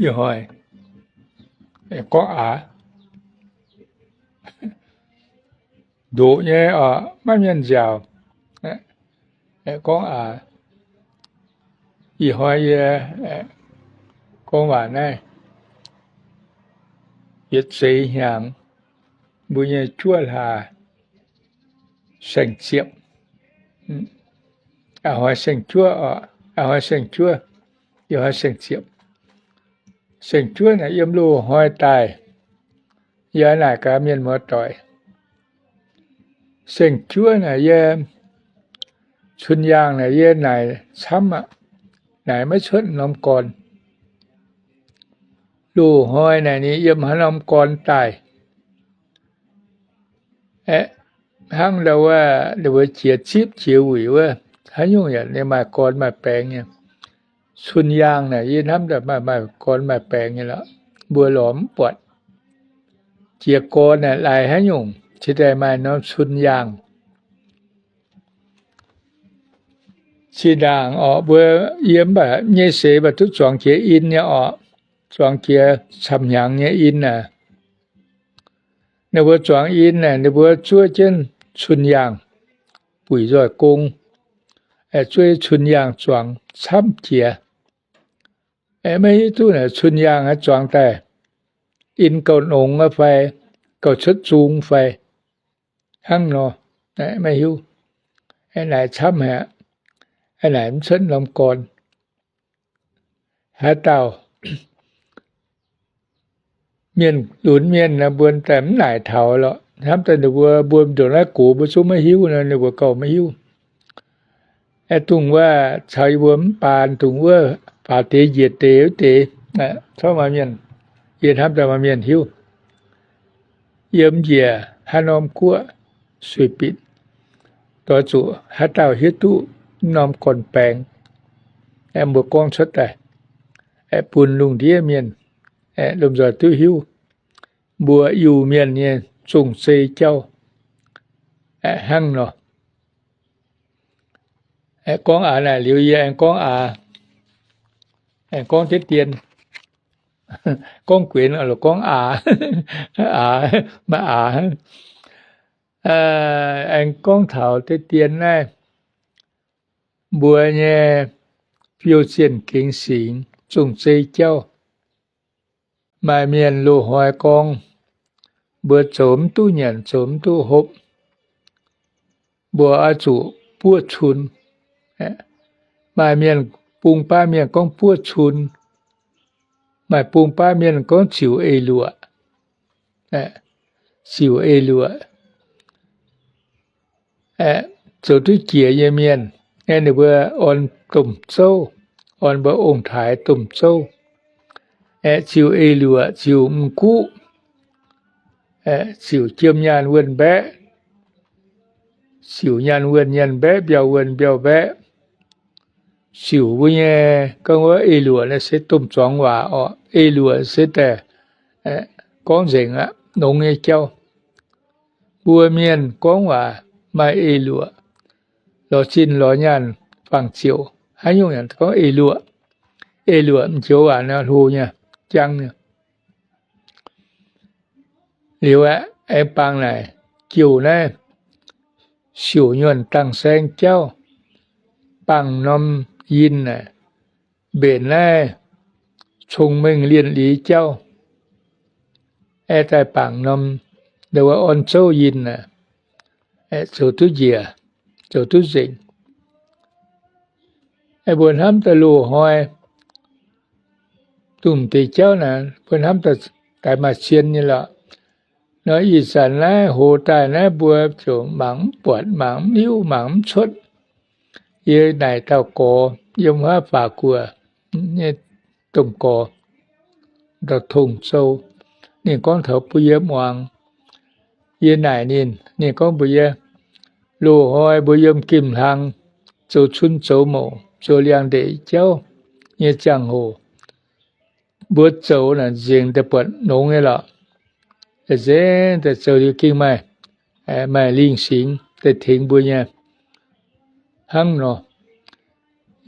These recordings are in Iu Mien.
Ih hnoi gorngv aax, ndoqc nyei oc, maiv mienh nziaauc. Gorngv aax, ih hnoi yie gorngv waac naaiv, yietc seix hnyangx mbuo nyei juov hlaax saeng-ziepc. A'hnoi saeng-juov oc, a'hnoi saeng-juov, ih hnoi saeng-ziepc. Saeng-juov naaic yiem loz-hnoi daaih, yie naaic gaax mienh muoz-doic, saeng-juov naaic yie, cun-yaangh naaic yie naaic camv aqv, naaic maiv cuotv norm gorn. Loz-hnoi naaic ninh yiem haaix norm gorn daaih? Aeqv, hnangv ndau wuov, ninh mbuo jiex zipv jiex wuic wuov, haaix nyungc yaac ninh maaih gorn maaih baengx nyei. Cun-yaangh naaic yie hnamv daaih maaih, maaih gorn maaih baengx nyei lorqc, mbuo lorz mv buatc. Jiez gorn naaic laaix haaix nyungc cingx daaih maaih norm cun-yaangh. Zinh ndaangc orqc, mbuo yie mv baac nyei seix mv baac duqv zuangx jiex in nyei orqc, zuangx jiex camv-hnyangx nyei in aac. Ninh mbuo zuangx in naaic, ninh mbuo zuov jienv cun-yaangh buic nzoih gong, zuov cun-yaangh zuangx camv jiex. Maiv hiuv duqv naaic cun-yaangh zuangx daaih in gauh nongx fai gauh cuotv zung fai hnangv nor, maiv hiuv. Naaic camv haic, naaic mv cuotv norm gorn. Haaix dauh mienh lunx mienh mbuo daaih mv naaic taux lorqc. Hnamv daaih ninh mbuo, mbuo ndongc naaiv gox mbuo zungv maiv hiuv nor, ninh mbuo gauh maiv hiuv. Aeqv, dongh wuov caux yie mbuo mv baan, dongh wuov faaux deix njiec deix wuov deix, corc maaih mienh, yie hnamv daaih maaih mienh hiuv. Yiem njiec haaix norm guoqv suix bitc, doix zuqc haaix dauh hiuv duqv mv norm gorn-baengx, aeqv, mbuo gorngv cuotv daaih, aeqv, bun lungh ndiev mienh, aeqv, lomh nzoih duqv hiuv mbuo Iu-Mienh nyei zong-zei jauv, aeqv, hnangv nor. Aeqv, gorngv aax naaic liuz yie aengx gorngv aax, aengx gorngv deix dien, gorngv guenx lorqc, gorngv aax, aax, maaih aax. Aengx gorngv taux deix dien naaiv, mbuo nyei fiou zienh gengx singx zong-zei jauv. Maaih mienh loz-hnoi gorngv, mbuo zoux mv duqv nyanc, zoux mv duqv hopv, mbuo oix zuqc buov cun. Maaih mienh, bung baav mienh gorngv buov cun. Maaih bung baav mienh gorngv ziux eix-luoqc. Ziux eix-luoqc, zoux duqv jiex nyei mienh, ninh mbuo orn domh zouv, orn mbuo ong-taaix domh zouv, ziux eix-luoqc, ziux m'guqv, ziux jiem nyaanh wuonh mbaeqv, ziux nyaanh wuonh nyaanh mbaeqv, mbiauh wuonh mbiauh mbaeqv. Ziux mbuo nyei gorngv wuov eix-luoqc naaiv se domh zuangx waac orqc. Eix-luoqc se daaih gorngv nzengc aqv, nongx nyei jauv. Mbuo mienh gorngv waac maaih eix-luoqc, lorz zinh lorz nyaanh, fangx ziouc haaix nyungc yaac gorngv eix-luoqc. Eix-luoqc m'joux waac nor hlo nyei, jangv nyei. Liuz aeqv, aengx bangc naaic, jouh naaiv siouc nyuonh dangh saeng jauv, bangc norm yinh naaic, mbenc naaiv cong-mengh lienh liz jauv, aeqv, daaih bangc norm, ndau wuov orn zouv yinh naaic, zoux duqv njiec, zoux duqv nzengc. Mbuo hnamv daaih loz-hnoi dongh deix jauv naaic, mbuo hnamv daaih maaih zien nyei lorqc. Nor ih zanc naaiv hoz daaih naaiv mbuo ziouc mangc mv buatc, mangc mv hiuv, mangc mv cuotv. Yie naaic dauh gorx yiem wuov Faatv Guoqv nyei domh gorx, dauh Tong Zou, ninh gorngv taux bun yie muangx. Yie naaic ninh, ninh gorngv mbuox yie, loz-hnoi mbuo yiem gemh hlang zoux cun zoux mouc, zoux liangx-ndeic jauv nyei ziangh hoc, mbuo zoux naaic nzengc daaih buatc nongx nyei lorqc. Nzengc daaih zoux liuz gengh maaih, maaih lingh singx daaih tengx mbuo nyei hnangv nor.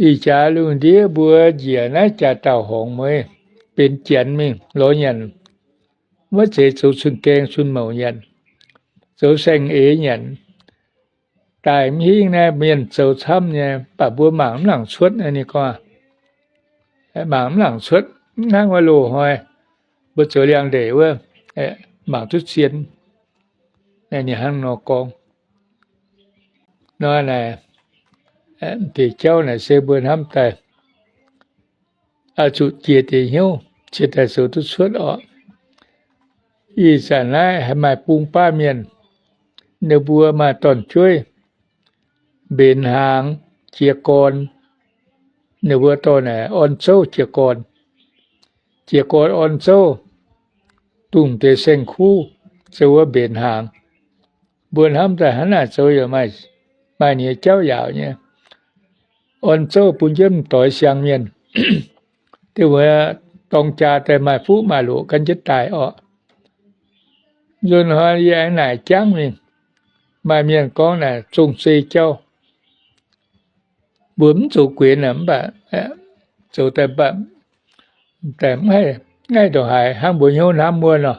Ih jaax lungh ndiev mbuo njiec naaiv jaax dauh horngz mueiz, benx janx mingh lorz nyanc, maiv zeiz zoux cun-gaeng cun-mouc nyanc, zoux saeng-eix nyanc. Daaih mv hingv naaiv mienh zoux camv nyei, mv baac mbuo mangc mv nangc cuotv. Ninh gorngv, mangc mv nangc cuotv, mv hnangv wuov loz-hnoi mbuo zoux liangx-ndeic wuov, mangc duqv zien. Ninh hnangv nor gorngv. Nor naaic, deix jauv naaic se mbuo hnamv daaih, oix zuqc jiex deix hnyouv ciex daaih zoux duqv cuotv orqc. Ih zanc naaiv haih maaih bung baav mienh, ninh mbuo maaih dorn-jueiv, mbenc hnaangx, jiez gorn. Ninh mbuo dorh naaic orn zouv jiez gorn. Jiez gorn orn zouv, dongh deix saeng-kuv, se wuov mbenc hnaangx. Mbuo hnamv daaih hnangv naaic zoux yaac maaih nyei jauv yaauc nyei. Orn zouv bun jienv m'doix siang mienh, dongh wuov dorng jaa daaih maaih fuqv maaih loqc gan jienv daaih orqc. Nzunc hnoi yie aengx naaic jangv mingh, maaih mienh gorngv naaic zong-zei jauv. Mbuo mv zoux guenx aqv, mv baac zoux daaih mv baac daaih mv haih ndongc haaix hnangv mbuo hnyouv hnamv wuov nor.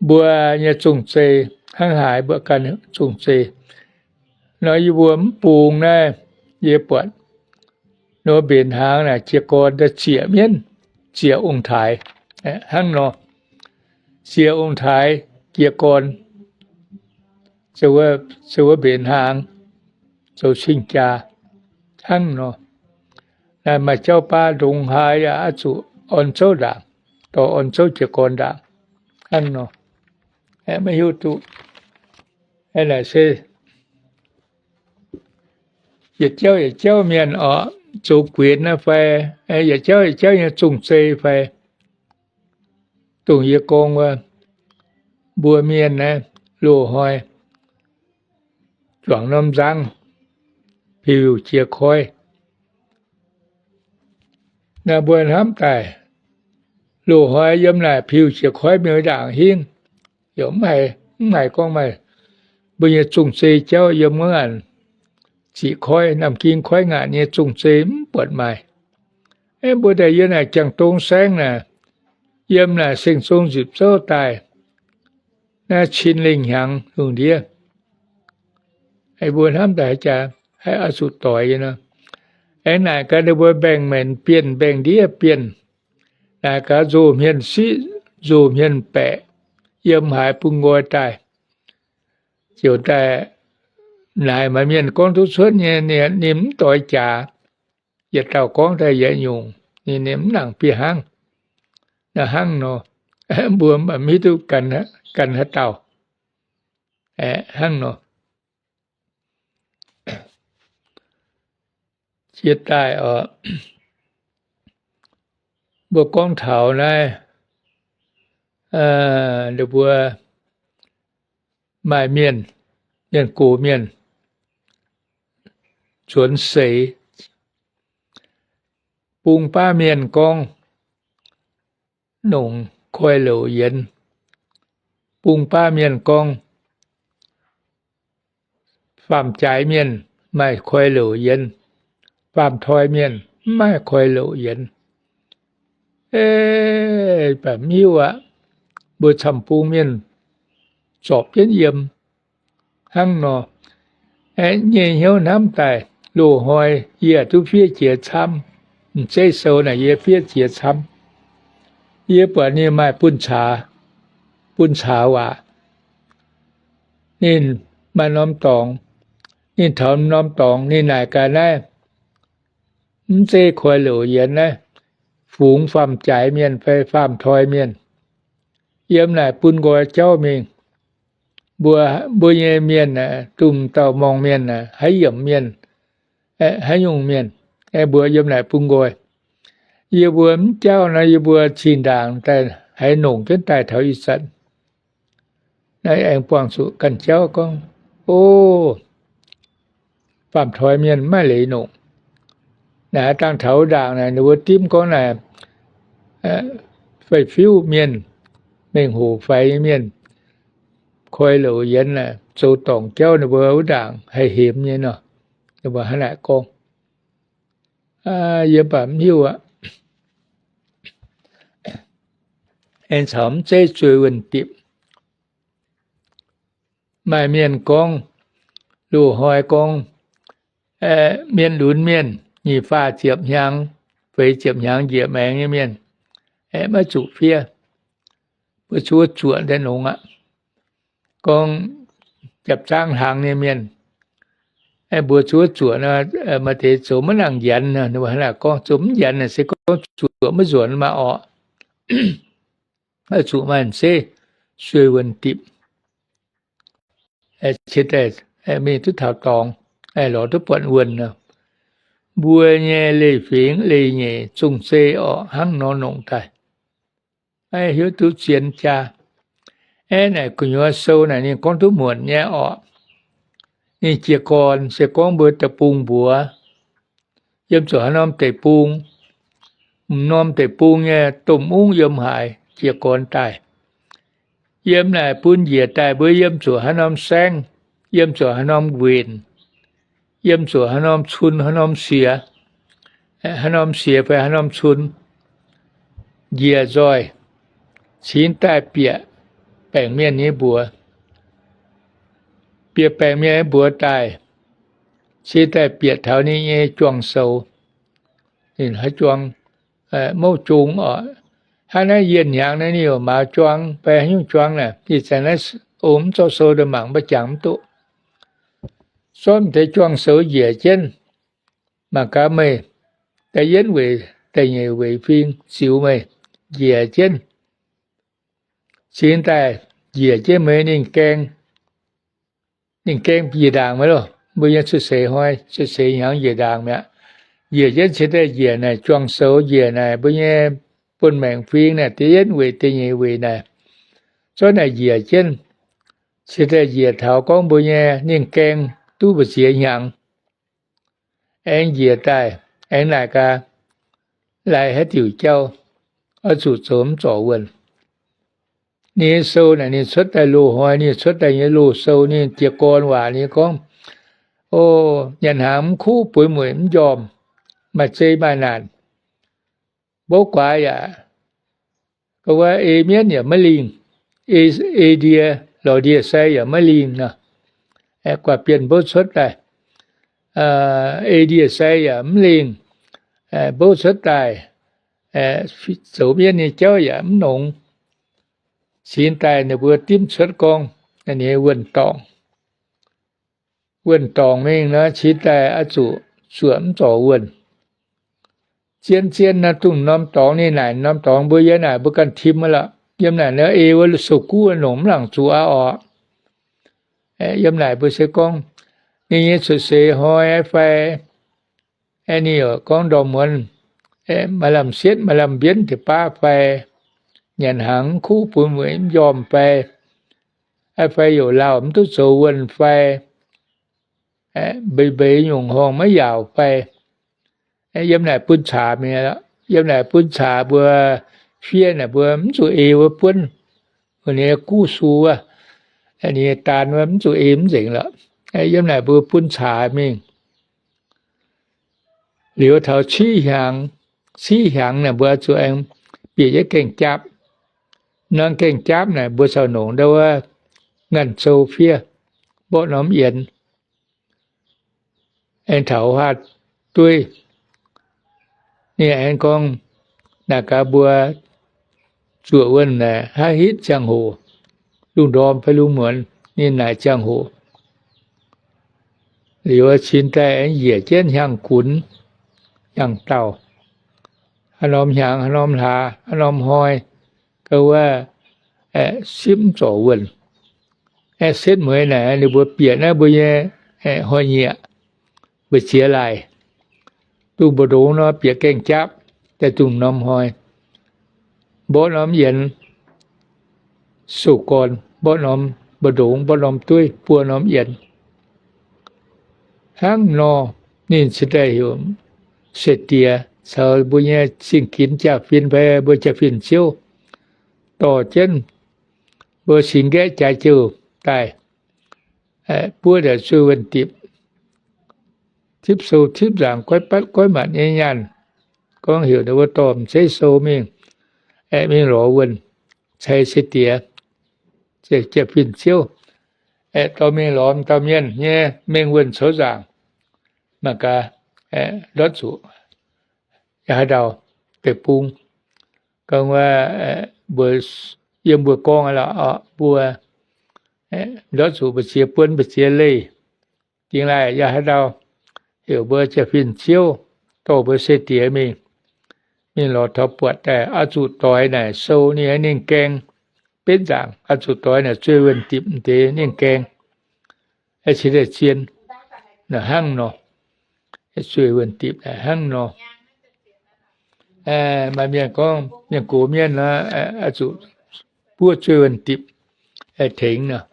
Mbuo nyei zong-zei hnangv haaix mbuo ganh zong-zei. Nor yie mbuo mv bungx naaiv, yie buatc nor mbenc hnaangx naaic jiez gorn daaih zieqc mienv, zieqc ong-taaix hnangv nor. Zieqc ong-taaix jiez gorn, se wuov mbenc hnaangx zoux cing-jaa hnangv nor. Naaiv maaih jauv baav ndongc haaix yaac oix zuqc orn zouv ndaangc, dorh orn zouv jiez gorn ndaangc hnangv nor. Maiv hiuv duqv naaic se yietc jauv yietc jauv mienh oc, zoux guenx naaiv fai, yietc jauv yietc jauv nyei zong-zei fai. Dongh yie gorngv wuov, mbuo mienh naaiv loz-hnoi juangc norm nzangv, piux jiex koiv. Naaiv mbuo hnamv daaih, loz-hnoi yiem naaic piux jiex koiv mingh ndaangc hingv, yaac mv haiz gorngv maaih mbuo nyei zong-zei jauv yiem wuov ngaanc ziqc koiv, Naamh-Ging Koiv Ngaanc nyei zong-zei mv buatc maaih. Mbuo daaih yiem naaic Janx-Dong Saengv naaic, yiem naaic Seng-Zong Nzipc Zouv daaih, naaiv cin lengh hnyangx lungh ndiev. Mbuo hnamv daaih jaax haih oix zuqc doix nyei nor. Aengx naaic gaax ninh mbuo mbaengx-maenc bienh, mbaengx-ndiev bienh, naaic gaax nzoh hmien siqv, nzoh hmien baeqc, yiem haaix bun nqoi daaih. Ziouc daaih naaic maaih mienh gorngv duqv cuotv nyei, ninh mv doix jaax. Yietc dauh gorngv daaih yietc nyungc, ninh mv nangc bieqc hnangv. Naaiv hnangv nor, mbuo mv hiuv duqv gan haaix dauh. Hnangv nor, jiex daaih oc, mbuo gorngv taux naaiv, ninh mbuo maaih mienh, mienh gox mienh, zuonx seix. Bung baav mienh gorngv nongc koi louc yienx. Bung baav mienh gorngv faam-jaaix mienh maaih koi louc yienx, faam-toi mienh mv maaih koi louc yienx. Mv baac mv hiuv aqv, mbuo camv-bung mienh zorpc jienv yiem hnangv nor. Nyei hnyouv hnamv daaih, loz-hnoi yie duqv fiev jiex camv. M'zeiv sou naaic yie fiev jiex camv. Yie buatc ninh maaih bun caax, bun caax waac. Ninh maaih norm dorngx, ninh taux norm dorngx ninh naaic gaax naaiv, mv zeiz koi louc yienx naaiv, fungx faam-jaaix mienh fai faam-toi mienh yiem naaic bun nqoi jauv mingh. Mbuo, mbuo nyei mienh aeqv, domh dauh morngh mienh aeqv, haaix yiemc mienh, haaix nyungc mienh, mbuo yiem naaic bun nqoi. Yie mbuo mv jauv nor, yie mbuo zinh ndaangc daaih haiz nongc jienv daaih taux ih zanc. Naaiv aengx buangh zuqc ganh jauv gorngv, o, faam-toi mienh mv maaih leiz nongc. Naaiv dangh taux ndaangc naaic, ninh mbuo dimv gorngv naaic, fei-fiuv mienh, mengh hoc faix mienh, koi louc yienx naaic, zoux dorngc jauv ninh mbuo wuov ndaangc haih hemx nyei nor. Ninh mbuo hnangv naaic gorngv. Yie mv baac mv hiuv aqv. Aengx caux mv zeiz zueih wuonh dipc. Maaih mienh gorngv, loz-hnoi gorngv, mienh lunx mienh nyic faah ziepc hnyangx, feix ziepc hnyangx njiec maengx nyei mienh, aengx maiv zuqc fiev. Mbuo zuov zuoqc daaih nongx aqv. Gorngv japc zaangv hlang nyei mienh, mbuo zuov zuoqc nor, maaih deix zoux maiv nangc njanx. Ninh mbuo hnangv naaic gorngv zoux mv njanx naaic se gorngv zuoqc maiv nzuonx maah orqc. Zuqc maaih zeiv sueih wuonh dipc, ciex daaih mingh duqv taux dorngx, lorz duqv buatc wuonh nor. Mbuo nyei leiz-fingx leiz-nyeic zong-zei orqc, hnangv nor nongc daaih. Hiuv duqv zien jaa. Aeqv, naaic gu'nyuoz sou naaic ninh gorngv duqv muonc nyei orqc. Ninh jiez gorn se gorngv mbuo deic-bung mbuox, yiem zuqc haaix norm deic-bung, m'norm deic-bung nyei domh mungv yiem haaix, jiez gorn daaih. Yiem naaic bun njiec daaih mbuo yiem zuqc haaix norm saengv, yiem zuqc haaix norm nquenc, yiem zuqc haaix norm cun, haaix norm siex, haaix norm siex fai haaix norm cun, njiec nzoih, cingx daaih bieqc baengc mienh nyei mbuox. Bieqc baengc mienh nyei mbuox daaih, cingx daaih bieqc taux ninh nyei juang-soux. Ninh haaix juang, mouv jung orqc. Hnangv naaiv yienh hnyangx naaiv ninh yaac maaz juang fai haaix nyungc juang naaic, ih zanc naaiv ong mv zorqv sou daaih mangc maiv jangx mv duqv. Zorqv deix juang-soux njiec jienv, mangc gaax meih da'yietv weic da'nyeic weic fing ziux meih njiec jienv, cingx daaih njiec jienv meih ninh gaeng. Ninh gaeng njiec ndaangc mi'aqv loh. Mbuo nyei cuotv seix hnoi, cuotv seix hnyangx njiec ndaangc mi'aqv. Njiec jienv cingx daaih njiec naaic juang-soux, njiec naaic mbuo nyei buonv-maengc fing naaic da'yietv weic da'nyeic weic naaic, zorqv naaic njiec jienv, cingx daaih njiec taux gorngv mbuo nyei ninh gaeng duqv mbu'ziex hnyangx. Aengx njiec daaih, aengx naaic gaax, lai haaix diuc jauv, oix zuqc zoux mv zorc wuonh. Ninh nyei sou naaic ninh cuotv daaih loz-hnoi, ninh cuotv daaih nyei loz-sou, ninh jiez gorn waac ninh gorngv, o, nyanc hnaangx mv kuv, bueix mueic mv njormh, maaih zei maaih naanc, mbouv guaax yaac, wuov ei mienv yaac maiv lingh, ei ndie lorz ndie-sai yaac maiv lingh nor. Guaax bienh mbouv cuotv daaih, ei ndie-sai yaac mv lingh, mbouv cuotv daaih, zoux mienv nyei jauv yaac mv nongx. Cingx daaih ninh mbuo dimv cuotv gorngv, ninh nyei wuonh dorngc. Wuonh dorngc mingh nor, cingx daaih oix zuqc zuoqc mv zorc wuonh. Zien-zien naaiv dongh norm dorngx ninh naaic, norm dorngx mbuo yiem naaic mbuo ganh tim wuov lorqc. Yiem naaic nor ei wuov sou-guv nongc mv laangc zuqc aqv orqc. Yiem naaic mbuo se gorngv ninh nyei cuotv seix hnoi fai, ninh yaac gorngv ndorm muonz maaih lamh sietv maaih lamh mbienv deix baav fai, nyanc hnaangx mv kuv, bueix mueic mv njormh fai, fai youc lauh mv duqv zoux wuonh fai, mbeix mbeix nyungc horngh maiv yaauc fai. Yiem naaic bun caax mingh, yiem naaic bun caax mbuo fiev naaic mbuo mv zuqc ei wuov buonv, ninh nyei guv su wuov, ninh nyei daan wuov mv zuqc ei mv nzengc lorqc. Yiem naaic mbuo bun caax mingh. Liuz taux civ hnyangx, civ hnyangx naaic mbuo zuqc aengx bieqc jienv gaeng-jaapv. Norm gaeng-jaapv naaic mbuo caux nongc ndau wuov ngaanh zou fiev, mborqv norm yienx, aengx taux haav dueiv. Ninh aengx gorngv naaic gaax mbuo zuoqc wuonh naaic haav hitv ziangh hoc, lungh ndorm fai lungh muonz ninh naaic ziangh hoc. Liuz cingx daaih aengx njiec jienv hnyangx-gunx, hnyangx-daauh, haaix norm hnyangx, haaix norm hlaax, haaix norm hnoi, gauh wuov sipv mv zorc wuonh. Aengx setv mueiz naaic ninh mbuo bieqc naaiv mbuo nyei hnoi-nyieqc, mbu'ziex laaic, dongh mbu'ndongx nor bieqc gaeng-jaapv daaih dongh norm hnoi, mborqv norm yienx, souv gorn mborqv norm mbu'ndongx, mborqv norm dueiv, buo norm yienx. Hnangv nor ninh cingx daaih heuc se diex caux mbuo nyei zingh ginx jaa-fin fai mbuo jaa-fin ziouv dorh jienv mbuo cingx nqaeqv jaax jouh daaih, buov ndaangc zueih wuonh dipc, tipv sou tipv nzaangc goiv batv goiv matc nyei nyaanh. Gorngv heuc ninh mbuo dorh m'zeiv sou mingh, aeqv, mingh lorz wuonh cai se diex, jaa-fin ziouv, aeqv, dorh mingh lorz dauh mienh nyei mengh wuonh coux nzaangc. Mangc gaax, ndortv zuqc yaac haaix dauh deic-bung. Gorngv wuov, mbuo, yiem mbuo gorngv lorqc, mbuo ndortv zuqc mbu'ziex buonv mbu'ziex leih. Dingx laaih yaac haaix dauh heuc mbuo jaa-fin ziouv dorh mbuo se diex mingh, mingh lorz taux buatc daaih oix zuqc doix naaic sou ninh, ninh gaeng, betv nzaangc oix zuqc doix naaic zueih wuonh dipc deix ninh gaeng, cingx daaih zien, hnangv nor. Zueih wuonh dipc hnangv nor. Maaih mienh gorngv mienh gox mienh oix zuqc buov zueih wuonh dipc tengx nor.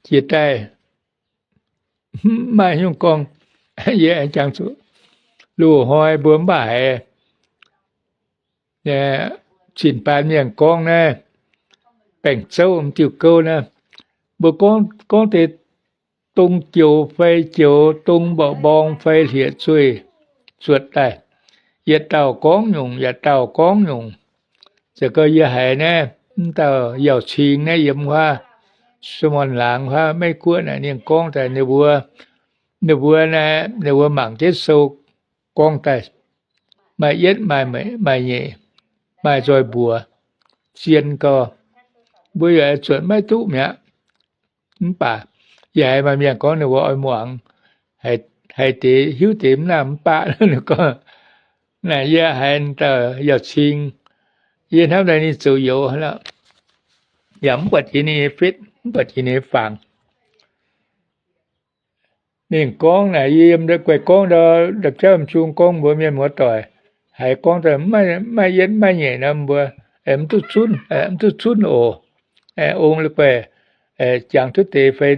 Jiex daaih maaih nyungc gorngv, yie aengx jangx zuqc loz-hnoi mbuo mv baac haiz cin-baamh mienh gorngv naaiv, baengc zouv m'diuh gouv naaiv, mbuo gorngv, gorngv deix dong joux fai joux, dong mborqv mborng fai hlieqv-zueih zuotc daaih, yietc dauh gorngv nyungc, yietc dauh gorngv nyungc. Za'gengh yie haiz naaiv, mv dauh Yauh Cing naaiv yiem wuov Sumon Laangz wuov Meiv Guoqv naaic, ninh gorngv daaih ninh mbuo, ninh mbuo naaiv, ninh mbuo mangc jienv sou gorngv daaih, maaih yietv, maaih nyeic, maaih nzoih mbuox, zien gau. Mbuo yaac zuotc maiv duqv mi'aqv. Mv baac yaac maaih mienh gorngv ninh mbuo oix muangx, haiz deix hiuv deix mv naaiv mv baac gorngv, naaic yie haiz dauh Yauh Cing, yie hnamv daaih ninh zoux youz, yaac mv buatc jiex ninh nyei fetv, mv buatc jiex ninh nyei fangx. Ninh gorngv naaic, yie yiem guaih gorngv ndau, ndau-jauv m'zung gorngv mbuox mienh muoz-doic, haiz gorngv daaih maiv yietv maiv nyeic nor mbuo mv duqv zunv, mv duqv zunv oc. Ong la'guaih jangx duqv deix fai,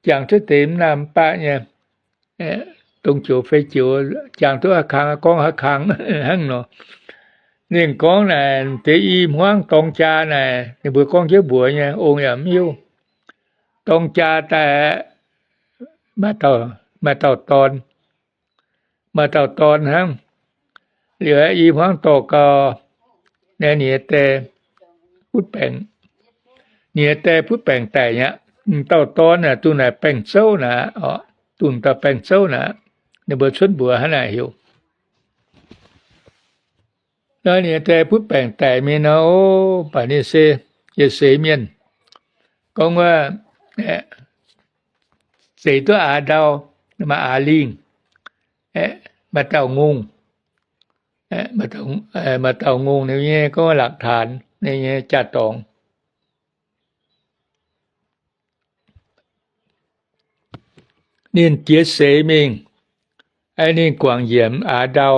jangx duqv deix mv naaiv mv baac nyei, dongh joux fai joux, jangx duqv haaix kang gorngv haaix kang hnangv nor. Ninh gorngv naaic deix i hmuangv dorng jaa naaic, ninh mbuo gorngv jienv mbuox nyei, ong yaac mv hiuv. Dorng jaa daaih maaih dauh dorn, maaih dauh dorn hnangv. Liuz i hmuangv dorh gau, naaiv ninh nyei die butv baengc, ninh nyei die butv baengc daic mi'aqv. M'dauh dorn aeqv, dongh naaic baengc zouv naaic, dongh dauh baengc zouv naaic, ninh mbuo cuotv mbuox hnangv naaic heuc. Naaiv ninh nyei die butv baengc daic mingh nor, baac ninh se yietc seix mienh, gorngv wuov, zeix duqv aax ndau, maaih aax lingh, maaih dauh ngongh, maaih dauh ngongh ninh nyei gorngv หลักฐาน ninh nyei jaa-dorngx. Ninh jiex seix mingh, ninh guangc yienc aax ndau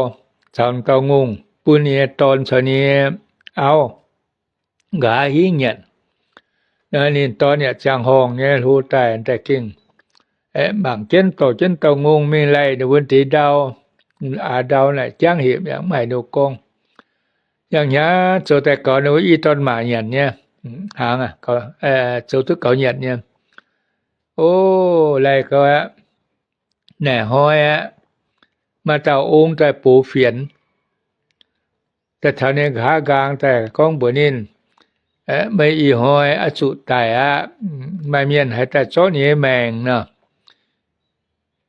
caux dauh ngongh bun ninh nyei dorn caux ninh nyei auv nqa'haav hingv nyanc. Ninh dorn yaac ziangh horngh nyei hlo daaih, daaih gengh mangc jienv dorh jienv dauh ngongh mingh laih ninh mbuo deix ndau. Aax ndau naaic jangv hepc yaac mv haiz ninh mbuo gorngv. Yangh hnyangx zoux daaih gaux ninh mbuo i dorn maac nyanc nyei, hnaangx zoux duqv gaux nyanc nyei. O, laih gaux aqv. Naaic hnoi aqv, maaih dauh ong daaih box fienx, daaih taux ninh nqa'haav nqaang daaih gorngv mbuox ninh, meih ih hnoi oix zuqc daic aqv. Maaih mienh haiz daaih zorqv ninh nyei maengc nor.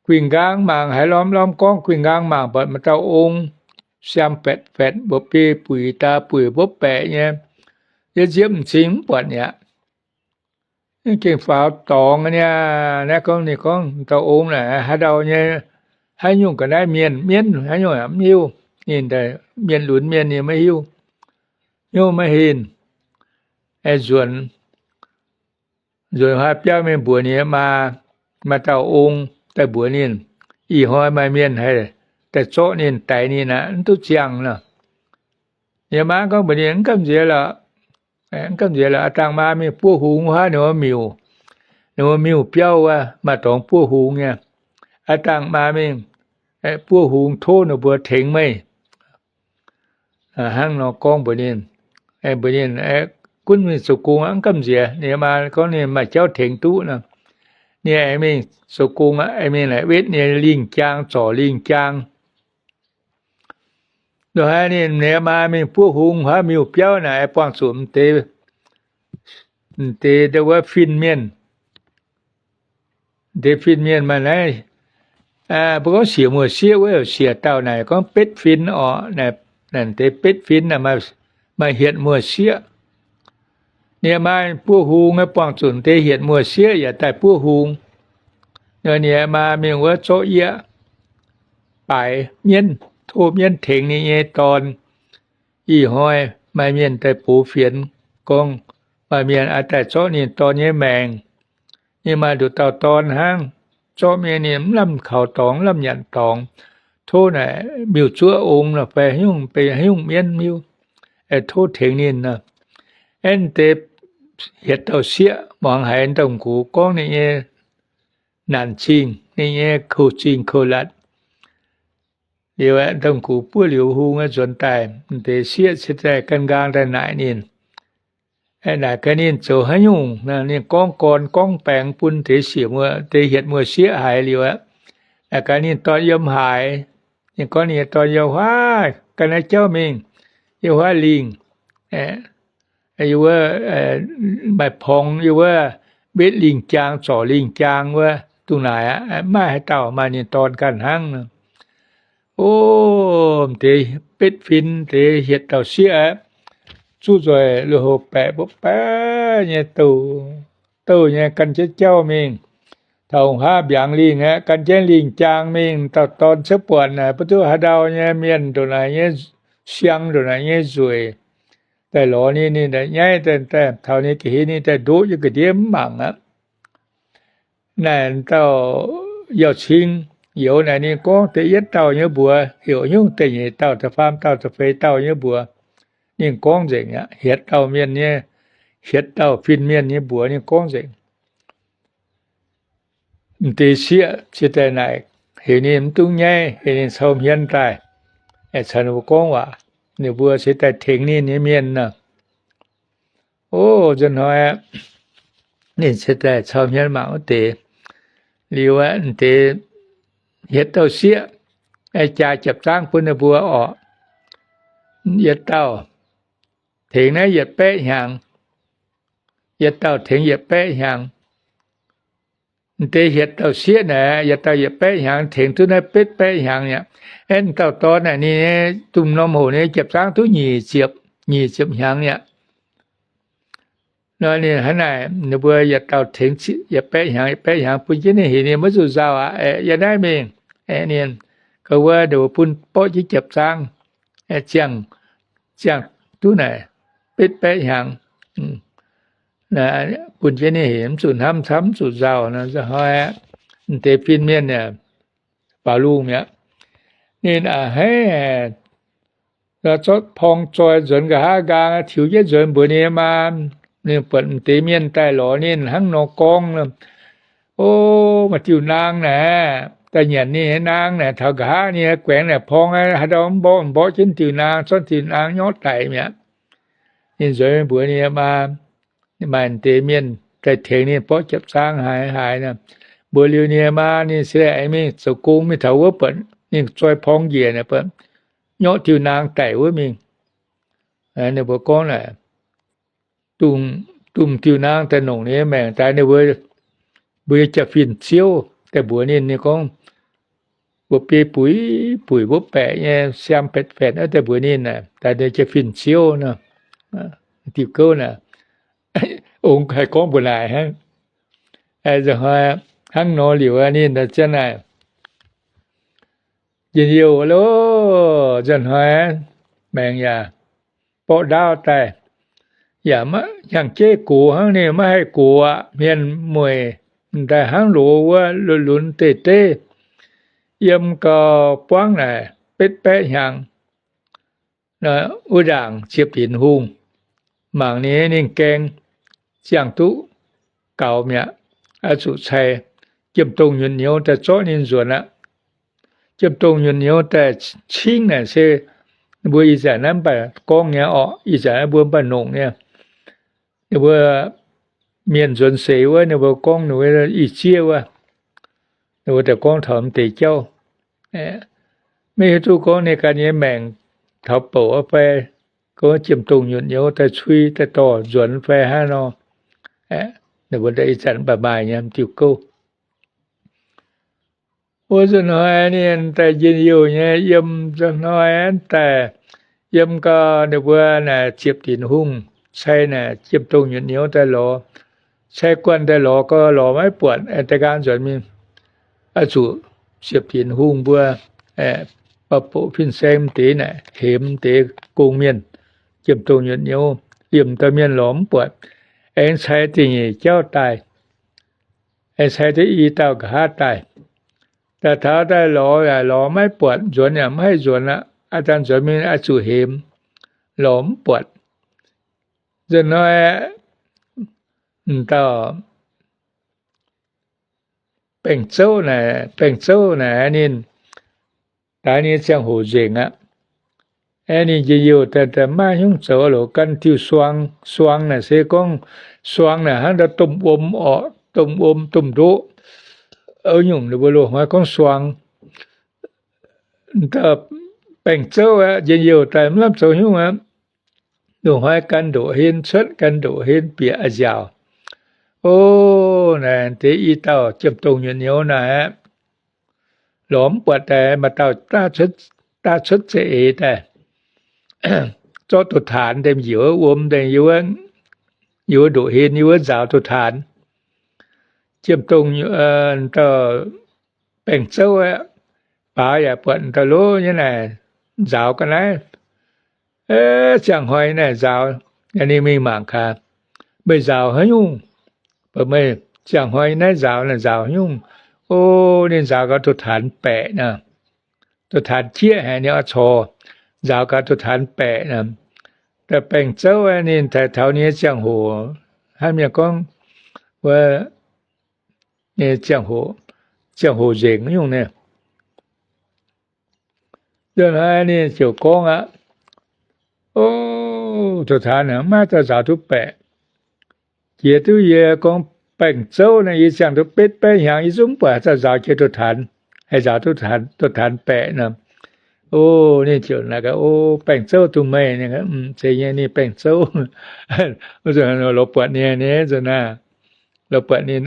Guinh nqaang mangc, haiz lormh lormh gorngv guinh nqaang mangc buatc maaih dauh ong siaam fatv fatv, mba'biei buic, daa buic mbopv baeqc nyei, yie nziepv m'zing mv buatc mi'aqv. Gengh faaux dorngx nyei. Naaiv gorngv, ninh gorngv dauh ong naaic haaix ndau nyei, haaix nyungc ga'naaiv mienh, mienv haaix nyungc yaac mv hiuv. Ninh mienh lunx mienh ninh maiv hiuv. Hnyouv maiv henh, nzuonx, nzuonx haaix biauv mingh mbuox ninh maa. Maaih dauh ong daaih mbuox ninh, ih hnoi maaih mienh haih daaih zorqv ninh, daix ninh aqv, mv duqv ziangh nor. Ninh maa gorngv mbuox ninh, mv gamh nziex lorqc, mv gamh nziex lorqc. Aa dangh maa mingh buov hungx wuov, ninh mbuo miuc, ninh mbuo miuc biauv wuov maaih dorngx buov hungx nyei. Aa dangh maa mingh buov hungx tov ninh mbuo tengx meih. Hnangv nor gorngv mbuox ninh, mbuox ninh, gunv mingh zoux gong aqv, mv gamh nziex. Ninh maa gorngv ninh maaih jauv tengx duqv nor. ninh aengx mingh zoux gong, aengx mingh naaic wetv ninh lingh jaang, zorc lingh jaang. Ndoqc haaix ninh, ninh maa mingh buov hung huaav miuc-biauv naaic, buangh zuqc m'deix, m'deix wuov fin-mienh, m'deix fin-mienh maaih naaiv, mbuo gorngv siec muoz-sieqv wuov, siec dauh naaic gorngv betv fin orqc, naaic deix betv fin maaih hietc muoz-sieqv. Ninh maa buov hung, buangh zuqc deix hietc muoz-sieqv yaac daaih buov hung. Ninh maa mingh wuov zorqv yieqv baaix mienv, tov mienv tengx ninh nyei dorn. Ih hnoi maaih mienh daaih box fienx gorngv maaih mienh oix daaih zorqv ninh dorn nyei maengc. Ninh maaih nduqc dauh dorn hnangv, zorqv mingh ninh mv lamh kaux dorngx, mv lamh nyanc dorngx. Tov naaic miuc-zuoqv ong nor fai haaix nyungc, benx haaix nyungc mienv miuc, tov tengx ninh nor. Aeqv, deix hietc dauh sieqv muangx haiz dongh gux gorngv ninh nyei naanc zingh, ninh nyei kouv zingh kouv latc. Liuz aeqv, dongh gux buov liuz hung nzuonx daaih, m'deix sieqv se daaih gan nqaang daaih naaic ninh, naaic gaax ninh zoux haaix nyungc. Ninh gorngv gorn gorngv baengx bun deix siec muoz, deix hietc muoz-sieqv haiz liuz aqv, naaic gaax ninh dorn yiem haaix. Ninh gorngv ninh nyei dorn yiem huaav, gan naaiv jauv mingh, yiem huaav lingh, yiem wuov maaih porng, yiem wuov mbetv lingh jaang, zorc lingh jaang wuov. Dongh naaic aqv, mv maaih haaix dauh, maaih ninh dorn ganh hnangv. O, m'deix betv fin, deix hietc dauh sieqv aqv, zuqv nzueic lui-houx baeqc mbopv baeqv nyei douh, douh nyei gan jienv jauv mingh. Taux haav mbiaangx lingh aqv, gan jienv lingh jaang mingh, dauh dorn cuotv buatc naaic, mv duqv haaix ndau nyei mienh ndongc naaic nyei siang, ndongc naaic nyei nzueic, daaih lorz ninh, ninh daaih nyaiv, daaih taux ninh ga'hlen ninh daaih ndoqv nyei ga'ndiev mv mangc aqv. Naaic dauh yauh cing youz naaic ninh gorngv da'yietv dauh nyei mbuox, heuc nyungc da'nyeic dauh, da'faam dauh, da'feix dauh nyei mbuox, ninh gorngv nzengc aqv. Hietc dauh mienh nyei, hietc dauh fin-mienh nyei mbuox ninh gorngv nzengc. M'deix sieqv ciex daaih naaic, heuc ninh mv dungx nyaiv, heuc ninh cau hmien daaih, caux ninh mbuo gorngv waac. Ninh mbuo ciex daaih tengx ninh nyei mienh nor. O, nzunc hnoi ninh ciex daaih cau hmien mangc wuov deix. Liuz aeqv, m'deix hietc dauh sieqv jaa jiepc zaangv bun ninh mbuo orqc. Yietc dauh tengx naaiv yietc baeqv hnyangx, yietc dauh tengx yietc baeqv hnyangx. M'deix hietc dauh sieqv naaic, yietc dauh yietc baeqv hnyangx, tengx duqv naaiv betv baeqv hnyangx mi'aqv. Aeqv, dauh dorn naaic ninh nyei domh norm hoc nyei jiepc zaangv duqv nyic ziepc, nyic ziepc hnyangx mi'aqv. Nor ninh hnangv naaic, ninh mbuo yietc dauh tengx yietc baeqv hnyangx, yietc baeqv hnyangx bun jienv ninh, heuc ninh maiv zuqc nzauh aqv, aeqv, yiem naaiv mingh. Aeqv, ninh ga'wuov ninh mbuo bun borqv jienv jiepc zaangv, aeqv, ziangh, ziangh duqv naaic betv baeqv hnyangx, bun jienv ninh, heuc mv zuqc hnamv camv, mv zuqc nzauh nor. Nzunc hnoi aqv, m'deix fin-mienh baaux lungh mi'aqv. Ninh a'hneiv zorqv porng zoi nzuonx nqa'haav nqaang, tiux jienv nzuonx mbuox ninh maa. Ninh buatc m'deix mienh daaih lorz ninh hnangv nor gorngv, O, maaih diuh naang naaic daaih nyanc ninh nyei naang naaic, taux nqa'haav ninh nyei guaengx naaic porng, haaix ndau mv mborqv, mborqv jienv diuh naang, zorqv diuh naang nyorqv daic mi'aqv. Ninh nzuonx mbuox ninh maa, maaih m'deix mienh daaih tengx ninh borqv jiepc zaangv haaix haaix nor. Mbuox liuz ninh maa, ninh se aengx mingh zoux gong mingh taux wuov buatc ninh zoi porng njiec naaic, buatc nyorqv diuh naang daic wuov mingh. Ninh mbuo gorngv naaic, dongh diuh naang daaih nongc ninh nyei maengc daaih, ninh mbuo, mbuo nyei jaa-fin ziouv daaih mbuox ninh, ninh gorngv, mbuo biei buic buic mbopv baeqc nyei siang baeqc faetc daaih mbuox ninh, daaih ninh jaa-fin ziouv nor, diuh gouv naaic, ong haih gorngv mbuox naaic hnangv. Nzunc hnoi hnangv nor liuz ninh ziang naaic, njien-youh loh, nzunc hnoi maengx yaac borqv ndaauv daaih, yaac hnyangx-jeiv gox hnangv, ninh maiv haih gox aqv. Hmien mueic daaih hnangv loz wuov, lunx lunx deic deiv, yiem gau buangv naaic betv baeqv hnyangx. Wuov ndaangc ziepc dinc hungh, mangc ninh, ninh gaeng ziangh duqv gaux mi'aqv, oix zuqc cai jiem-dongh nyunc nyouz daaih zorqv ninh nzuonx aqv. Jiem-dongh nyunc nyouz daaih cingv naaic se mbuo ih zanc naaiv mv baac gorngv nyei orqc, ih zanc naaiv mbuo mv baac nongc nyei. Ninh mbuo mienh nzuonx seix wuov, ninh mbuo gorngv ninh mbuo ih zieqv wuov, ninh mbuo daaih gorngv taux m'deix jauv. Maiv hiuv duqv gorngv ninh ganh nyei maengc taux bouc fai gorngv jiem-dongh nyutc nyouz daaih cui daaih dorh nzuonx fai hnangv nor. Ninh mbuo ih zanc mv baac maaih nyei m'diuh gouv. Wuov nzunc hnoi ninh daaih njien-youh nyei yiem nzunc hnoi daaih yiem gau ninh mbuo naaic ziepc dinc hungh cai naaic jiem-dongh nyutc nyouz daaih lorz, cai guanh daaih lorz gau lorz maiv buatc, da'nqaang nzuonx mingh oix zuqc ziepc dinc hungh mbuo ba'boqc fin-saeng m'deix naaic hemx m'deix gong-mienh, jiem-dongh nyutc nyouz liemh dauh mienh lorz mv buatc, aengx cai da'nyeic jauv daaih, aengx cai duqv i dauh nqa'haav daaih. Daaih taux daaih lorz yaac lorz maiv buatc, nzuonx yaac mv haih nzuonx aqv. Aa dangh nzuonx mingh oix zuqc hemx, lorz mv buatc. Nzunc hnoi m'dauh Baengh Zouv naaic, Baengh Zouv naaic ninh daaih nyei ziangh hoc nzengc aqv. Aeqv, ninh njien-youh daaih, daaih maiv haaix nyungc zoux loc, gan diuh suang. Suang naaic se gorngv suang naaic hnangv ndau domh wuom orqc, domh wuom, domh ndoqv. Wuov nyungc ninh mbuo loz-hnoi gorngv suang. Baengh Zouv aqv, njien-youh daaih mv lamh zoux nyungc aqv. Loz-hnoi gan ndoqc hen cuotv, gan ndoqc hen bieqc a'nziaauc. O, naaic deix i dauh jiem-dongh nyutc nyouz naaic aqv, lorz mv buatc daaih, maaih dauh daav cuotv za'eix daaih, zorqv duqv taanx daaih njiec wuov wuom daaih, yie wuov ndoqc hen, yie wuov nzaaux duqv taanx. Jiem-dongh, dauh Baengh Zouv aqv, baaux yaac buatc dauh lov nyei naaic nzaaux ga'naaiv. Ziangh hnoi naaic nzaaux, ninh mingh mangc gaax, meih nzaaux haaix nyungc? Baac meih ziangh hnoi naaiv nzaaux naaic nzaaux haaix nyungc? O, ninh nzaaux gaax duqv taanx baeqc nor. Duqv taanx jieqv haic, ninh oix corc nzaaux gaax duqv taanx baeqc nor. Daaih Baengh Zouv ninh taux ninh nyei ziangh hoc, hnangv mienh gorngv wuov nyei ziangh hoc, ziangh hoc nzengc nyungc naaic. Nzunc hnoi ninh ziouc gorngv aqv, O, duqv taanx maiv dauh nzaaux duqv baeqc. Jiex duqv yie gorngv Baengh Zouv naaic, yie ziangh duqv betv baeqv hnyangx, yie zungv mv buatc haaix dauh nzaaux jiex duqv taanx, haih nzaaux duqv taanx baeqc nor. O, ninh ziouc naaic gaax, O, Baengh Zouv dongh meih. Zeiz nyei, ninh Baengh Zouv. Lorz buatc ninh nyei nzunc naaic, lorz buatc ninh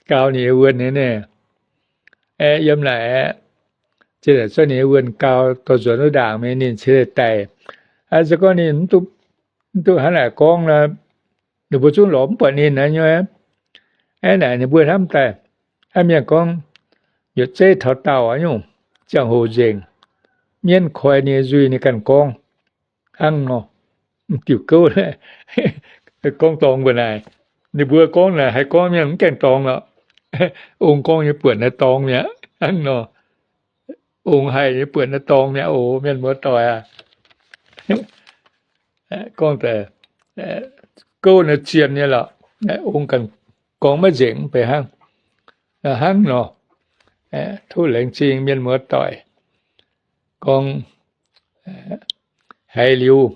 gau ninh nyei wuonh nyei naaic. Aeqv, yiem naaic aeqv, ceix daaih cuotv ninh nyei wuonh gau, dorh nzuonx wuov ndaangc mingh ninh ceix daaih daic. Aa, se gorngv ninh mv duqv hnangv naaic gorngv nor, ninh mbuo zungv lorz mv buatc ninh naaiv nyei. Aeqv, naaic ninh mbuo hnamv daaih, aa, mienh gorngv nyutc zeiv taux daauh nyungc, ziangh hoc nzengc, mienv koi ninh nyei nzuih ninh ganh gorngv hnangv nor. M'diuh gouv gorngv dorngx mbuo naaic, ninh mbuo gorngv naaic haih gorngv mienh mv gaengh dorngx lorqc. Ong gorngv nyei buonc naaiv dorngx mi'aqv hnangv nor. Ong haih nyei buonc naaiv dorngx mi'aqv oc, mienh muoz-doic aac. Gorngv daaih gouv naaiv zien nyei lorqc. Ong ganh gorngv maiv nzengc mv bei hnangv. Hnangv nor, tov laengz zingh mienh muoz-doic gorngv haiz liuz,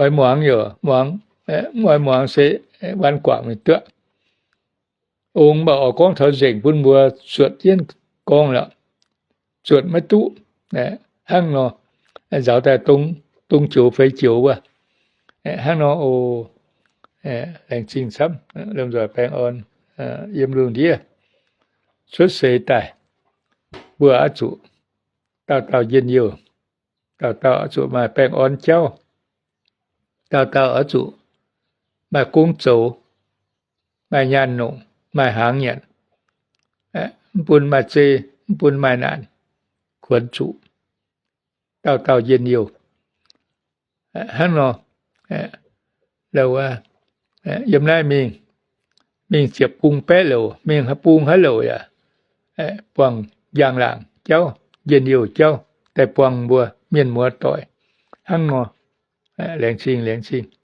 oix muangx yaac muangx, mv oix muangx se waanc guangc mingh duqv. Ong mv baac oix gorngv taux nzengc bun mbuo zuotc jienv gorngv lorqc. Zuotc maiv duqv hnangv nor, nzaaux daaih dong joux feix joux wuov. Hnangv nor oc. Laengz zingh camv, lomh nzoih baengh orn yiem lungh ndiev cuotv seix daaih, mbuo oix zuqc dauh dauh njien-youh, dauh dauh oix zuqc maaih baengh orn jauv, dauh dauh oix zuqc maaih gong zoux, maaih nyaanh nongc, maaih hnaangx nyanc, mv bun maaih zei, mv bun maaih naanc, kuonx zuqc dauh dauh njien-youh. Hnangv nor, yiem naaiv mingh, mingh ziepc bung baeqv louc, mingh bung haaix louc yaac buangh njang-laangc jauv, njien-youh jauv daaih buangh mbuo mienh muoz-doic. Hnangv nor, laengz zingh, laengz zingh.